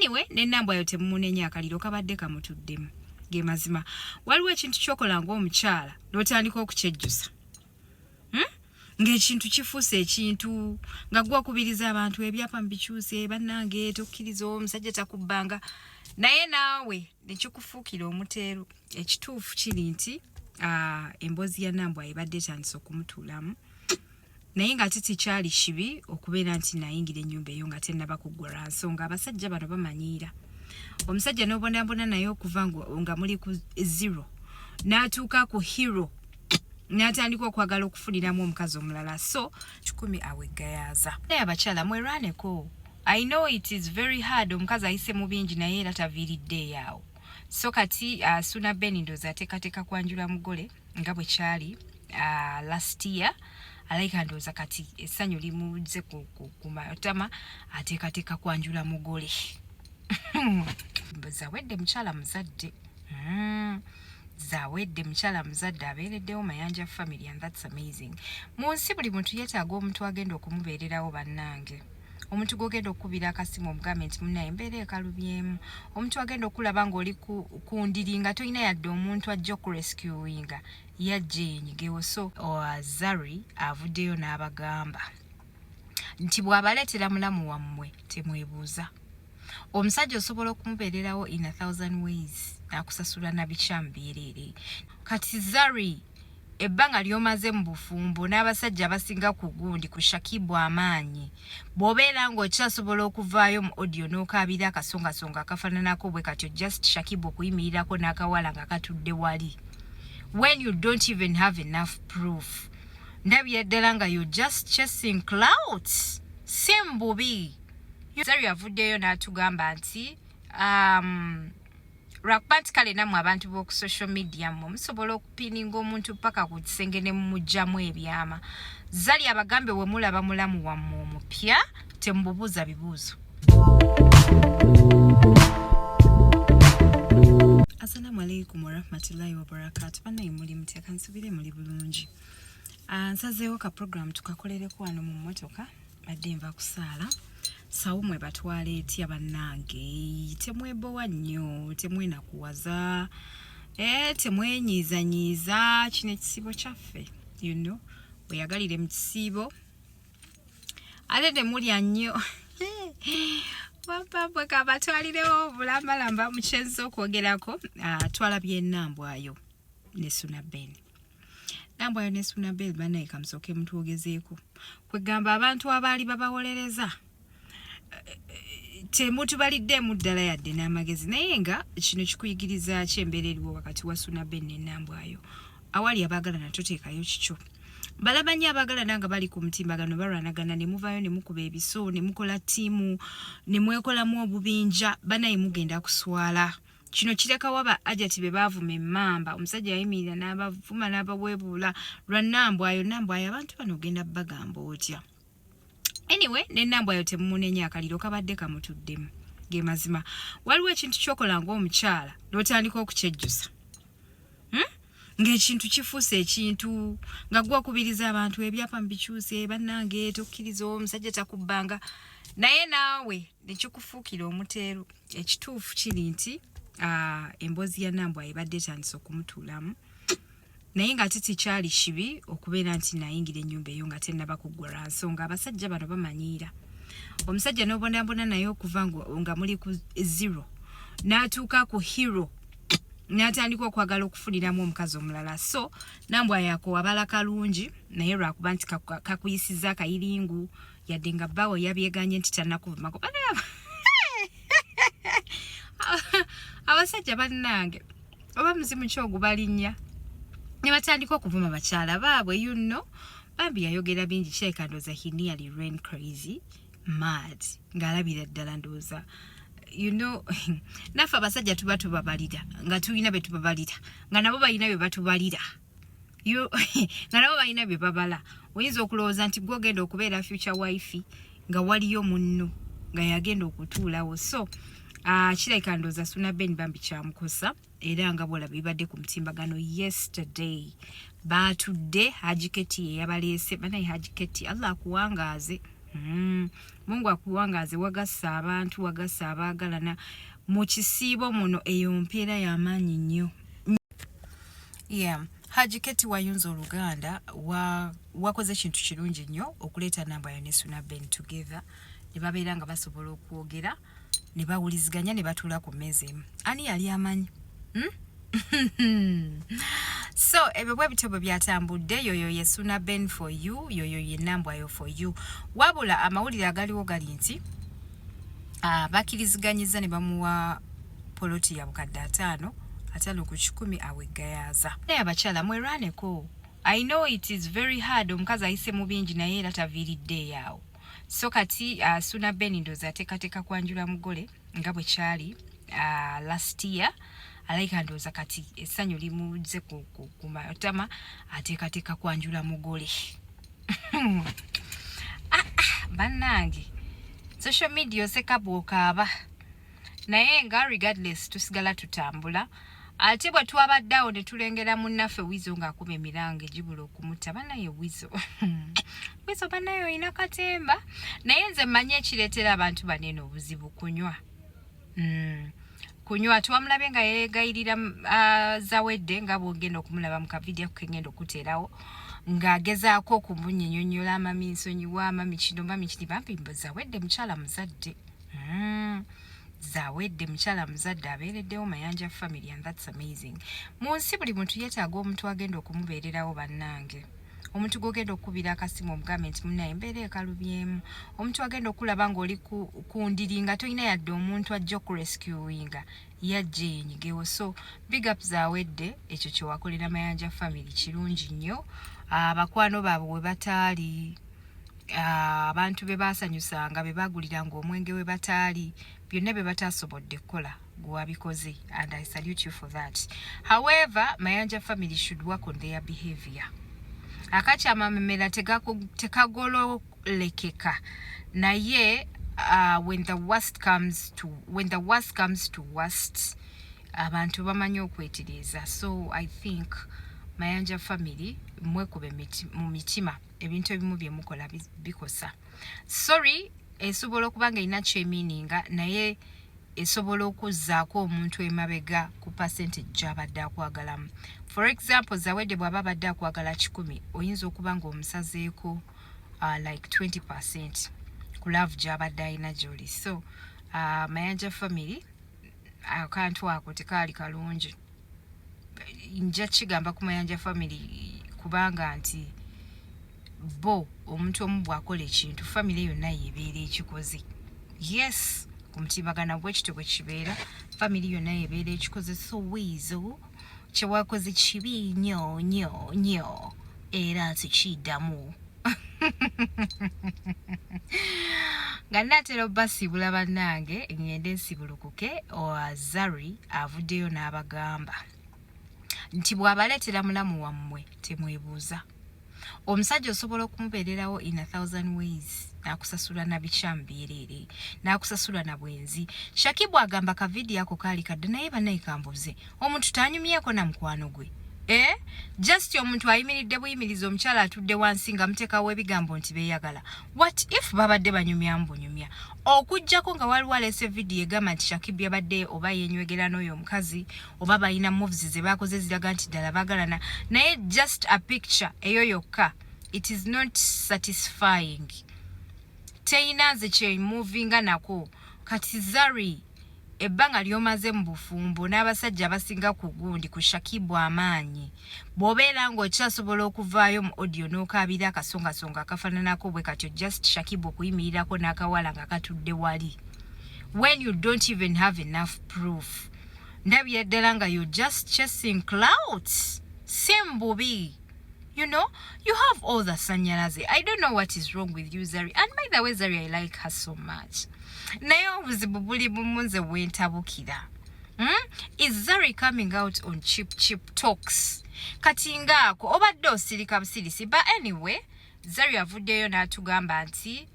Anyway, nenambwayo temumunenya, akaliro kabadde kamutuddemu. Ge mazima, waliwo ekintu kyokola ng'omukyala n'otandika okukyejjusa, Ng'ekintu kifuuse ekintu nga gwakubiriza abantu ebyapa mubikyuse, bannange tokkiriza omusajja takubbanga, naye naawe nekikufuukira omuteeru. Ekituufu kiri nti emboozi ya Nambwa ebadde etandise okumutuulamu, naye nga ate tekyali kibi okubeera nti nayingira ennyumba eyo nga tennaba kuggwa, lwa nsonga abasajja bano bamanyiira. Omusajja n'obonabona naye okuva nga muli ku zero n'atuuka ku hero, n'atandika okwagala okufuniramu omukazi omulala. So kikumi aweggayaza. Naye abakyala mwerwaneko. I know it is very hard, omukazi ayise mu bingi, naye era taviiridde eyaawo. So kati Suna Ben ndooza ateekateeka kwanjula mugole nga bwe kyali last year. Alayika ndowooza kati essanyu limuzze ku matama, ateekateeka kwanjula mugole. Zawedde mukyala muzadde. Zawedde mukyala muzadde abeereddewo Mayanja family, and that's amazing. Mu nsi buli muntu yeetaaga omuntu agenda okumubeererawo. Bannange, omuntu gwogenda okukubira akasimu omugambe nti munaye embeera ekalubyemu, omuntu agenda okulaba ng'oli ku ndiri nga tolina yadde omuntu ajja okurescuinga, yajja yenyigewo. So Zari avuddeyo n'abagamba nti bw'abaleetera mulamu wammwe temwebuuza. Omusajja osobola okumubeererawo in a thousand ways n'akusasula na bikyamu byereere. Kati Zari, ebbanga ly'omaze mu bufumbo n'abasajja abasinga ku gundi ku Shakibu amaanyi, bw'obeera ng'okyasobola okuvaayo mu audio n'okaabira akasongasonga akafaananako bwe katyo, just Shakibu okuyimirirako n'akawala nga katudde wali, when you don't even have enough proof, ndabira ddala nga you just chasing clouds. Si mbubi. Zari avuddeyo n'atugamba nti lwakuba nti kale nammwe abantu b'oku social media mmwe musobola okupininga omuntu paka ku kisenge ne mumugjamu ebyama. Zali abagambe, we mulaba mulamu wammwe omupya temububuuza bibuuzo. Assalamu alaikum warahmatullahi wabarakatu. Banaye muli mutya? Kansubire muli bulungi. Nsazeewo ka program tukakolereko wano mu mmotoka, badde nva kusaala. Sawu mwe batwala etya? Bannange, temwebowa nnyo, temwenakuwaza, temwenyiizanyiiza. Kino ekisiibo kyaffe, weyagalire mu kisiibo, ate temulya nnyo. Wapapwe kabatwalirewo obulambalamba mukyenza okwogerako. Twalabye enambwayo ne Suna Ben, Nambwayo ne Suna Ben. Banaye, kamusooke mutwogezeeko. Kwegamba abantu abaali babawolereza temutubaliddemu ddala yadde n'amagezi, naye nga kino kikuyigiriza ki embeera eriwo wakati wa Suna Ben ne Nambwayo? Awali abaagalana toteekayo kikyo. Balaba nnyo abaagalana nga bali ku mutimbagano balwanagana, ne muvaayo ne mukuba ebiso ne mukola ttiimu ne mwekolamu obubinja. Banaye, mugenda kuswala. Kino kirekawo ba ajati be baavuma emmamba. Omusajja yayimirira n'abavuma n'abaweebuula lwa Nambwayo. Nambwayo, abantu bano ogenda bagamba otya? Anyway, nenambwayo temumunenya, akaliro kabadde kamutuddemu. Ge mazima, waliwo ekintu kyokola ng'omukyala n'otandika okukyejjusa, Ng'ekintu kifuuse ekintu nga gwakubiriza abantu ebyapa mubikyuse, bannange tokkiriza omusajja takubbanga, naye naawe nekikufuukira omuteeru. Ekituufu kiri nti emboozi ya Nambwa ebadde etandise okumutuulamu, naye nga ate tekyali kibi okubeera nti nayingira ennyumba eyo nga tennaba kuggwa, lwa nsonga abasajja bano bamanyiira. Omusajja n'obonabona naye okuva nga muli ku zero n'atuuka ku hero, n'atandika okwagala okufuniramu omukazi omulala. So Nambwa yako wabala kalungi, naye lwakuba nti kakuyisiza akayiringu, yadde nga bbaawo yabyeganye nti tannakuvumako. Abasajja bannange, oba muzimu ki ogubalinnya ne batandika okuvuma bakyala baabwe? Bambi yayogera bingi, kirabika ndowooza he nearly ran crazy mad, ng'alabira ddala ndowooza naffe abasajja tuba tubabalira nga tulina bye tubabalira, nga nabo balina bye batubalira, nga nabo balina bye babala. Oyinza okulowooza nti gwe ogenda okubeera future wife, nga waliyo munno nga yagenda okutuulawo. So kirabika ndowooza Suna Ben bambi kyamukosa, era nga bwolaba bibadde ku mutimbagano. Yesterday baatudde, Haji Keti yeyabaleese. Banaye, Haji Keti, Allah akuwangaaze. Mungu akuwangaaze, wagassa abantu, wagassa abaagalana mu kisiibo muno. Eyo mpeera y'amaanyi nnyo. Yeah, Haji Keti wayunza oluganda, wakoze ekintu kirungi nnyo okuleeta Nambwayo ne Suna Ben together ne babeera nga basobola okwogera ne bawuliziganya ne batuula ku mmeeza emu. Ani yali amanyi? So ebyo bwe bityo bwe byatambudde. Yoyo ye Suna Ben for you, yoyo ye Nambwayo for you. Wabula amawulire agaliwo gali nti bakkiriziganyiza ne bamuwa poloti ya bukadde 550 aweggayaaza. Naye abakyala mwerwaneko. I know it is very hard, omukazi ayise mu bingi naye era taviiridde eyo. So kati Suna Ben ndoozi ateekateeka kwanjula mugole nga bwe kyali last year. Alayika ndowooza kati essanyu limuzze ku matama, ateekateeka kwanjula mugole. Ah, ah, bannange, social media oseka bw'okaaba, naye nga regardless tusigala tutambula. Ate bwe twabadde awo ne tulengera munnaffe Wizo ng'akuba emiranga egibula okumutta. Bannaye Wizo, Wizo bannaye olina katemba, naye nze mmanyi ekireetera abantu banene obuzibu kunywa. Kunywa. Twamulabye nga yeegayirira Zawedde, nga bwogenda okumulaba mu kavidiyo ako kengenda okuteerawo, ng'agezaako okumunyinyonnyola, "Mami nsonyiwa, mami kino, mami kiri." Bambi Zawedde mukyala muzadde. Zawedde mukyala muzadde, abeereddewo Mayanja family and that's amazing. Mu nsi buli muntu yeetaaga omuntu agenda okumubeererawo. Bannange, omuntu gwogenda okukubira akasimu omugambe nti munaye embeera ekalubyemu, omuntu agenda okulaba ng'oli ku ndiri nga tolina yadde omuntu ajja okurescuinga, yajja yenyigewo. So big up Zawedde, ekyo kyewakolera Mayanja family kirungi nnyo. Abakwano baabwe we bataali, abantu be baasanyusanga, be baguliranga omwenge we bataali, byonna bye bataasobodde kukola gwewabikoze, and I salute you for that. However, Mayanja family should work on their behavior. Akakyamamemera tekagololekeka, naye when the worst comes to worst, abantu bamanyi okwetereeza. So I think Mayanja family, mwekube mu mitima, ebintu ebimu bye mukola bikosa. Sorry, esobola okuba nga erina kyemininga, naye esobola okuzzaako omuntu emabega ku percentage gy'abadde akwagalamu. For example, Zawedde bw'aba abadde akwagala 100, oyinza okuba nga omusazeeko like 20% ku love gy'abadde alina gy'oli. So Mayanja family, akantu ako tekaali kalungi. Nja kigamba ku Mayanja family kubanga nti bo omuntu omu bw'akola ekintu, family yonna yebeera ekikoze. Yes, ku mutimbagano bwe kityo bwe kibeera, family yonna yebeera ekikoze. So Wiizo, kyewakoze kibi nnyo nnyo nnyo, era tekiddamu. Nga naatera obbasiibula bannange, ngende nsibulukuke. Zari avuddeyo n'abagamba nti bw'abaleetera mulamu wammwe temwebuuza. Omusajja osobola okumubeererawo in a thousand ways, n'akusasula na bikyamu byereere, n'akusasula na bwenzi. Shakibu agamba kavidiyo ako kaali kadde, naye bannaye kambuze, omuntu tanyumyeko na mukwano gwe? Eh? Just omuntu ayimiridde buyimirizi, omukyala atudde wansi nga muteekawo ebigambo nti beeyagala. What if babadde banyumyamu bunyumya? Okuggyako nga waliwo aleese vidiyo egamba nti Shakibu yabadde oba yenywegera n'oyo omukazi, oba balina moves ze bakoze ziraga nti ddala baagalana, naye just a picture eyo yokka, it is not satisfying, teyina nze kyemovinga nako. Kati Zari, ebbanga ly'omaze mu bufumbo n'abasajja abasinga ku gundi ku Shakibu amaanyi, bw'obeera ng'okyasobola okuvaayo mu audio n'okaabira akasongasonga akafaananako bwe katyo, just Shakibu okuyimirirako n'akawala nga katudde wali, when you don't even have enough proof, ndabira ddala nga you just chasing clouds. Si mbubi, you know you have all the sanyalaze. I don't know what is wrong with you, Zari. And by the way, Zari, I like her so much, naye obuzibu buli bumu nze bwentabukira. Is Zari coming out on cheap cheap talks? Kati ngaako obadde osirika busirisi. But anyway, Zari avuddeyo n'atugamba nti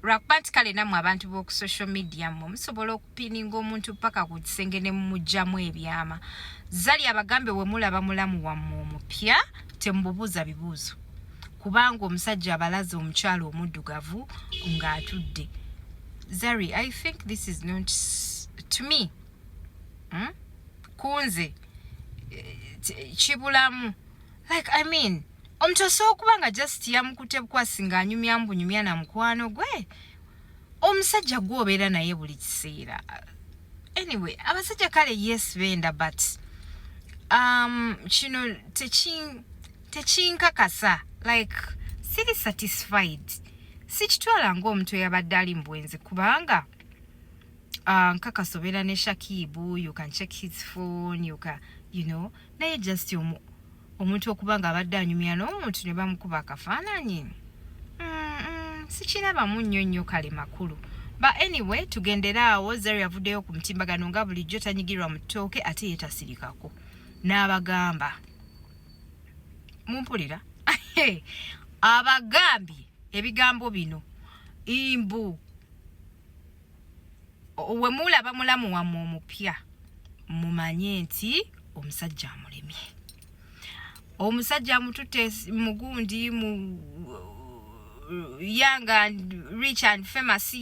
lwakuba nti kale nammwe abantu b'oku social media mmwe musobola okupininga omuntu paka ku kisenge ne mumugjamu ebyama. Zali abagambe, we mulaba mulamu wammwe omupya, temububuuza bibuuzo. Kubanga omusajja abalaze omukyala omuddugavu ng'atudde. Zari, I think this is not to me. Kunze kibulamu, like, I mean, omuntu osobola okuba nga just yamukutte bukwasi ng'anyumya mbunyumya na mukwano gwe, omusajja gwobeera naye buli kiseera. Anyway, abasajja kale, yes, benda, but kino tekinkakasa, like, siri satisfied. Sikitwala ng'omuntu eyabadde ali mu bwenzi, kubanga nkakasa obeera ne Shakibu, you can check his phone, you can, naye just omuntu okuba nga abadde anyumya n'omuntu ne bamukuba akafaananyi, sikirabamu nnyo nnyo kale makulu. But anyway, tugendere awo. Zari avuddeyo ku mutimbagano nga bulijjo, tanyigirwa mu ttooke ate yeetasirikako, n'abagamba, mumpulira, abagambye ebigambo bino imbu we mulaba mulamu wammwe omupya, mumanye nti omusajja amulemye, omusajja amututte mugundi mu Young and Rich and Famous,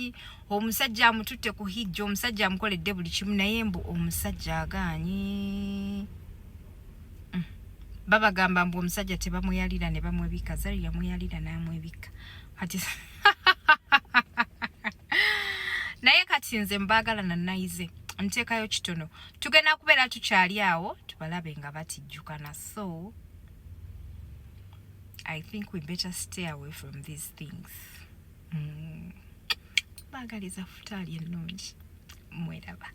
omusajja amututte ku hijja, omusajja amukoledde buli kimu, naye mbu omusajja agaanye. Babagamba mbu omusajja tebamweyalira ne bamwebika. Zari yamweyalira n'amwebika kati. Naye kati nze mbaagala nanayize nteekayo kitono, tugenda kubeera tukyali awo tubalabe nga batijjukana. So I think we better stay away from these things. Baagaliza futaali ennungi, mweraba.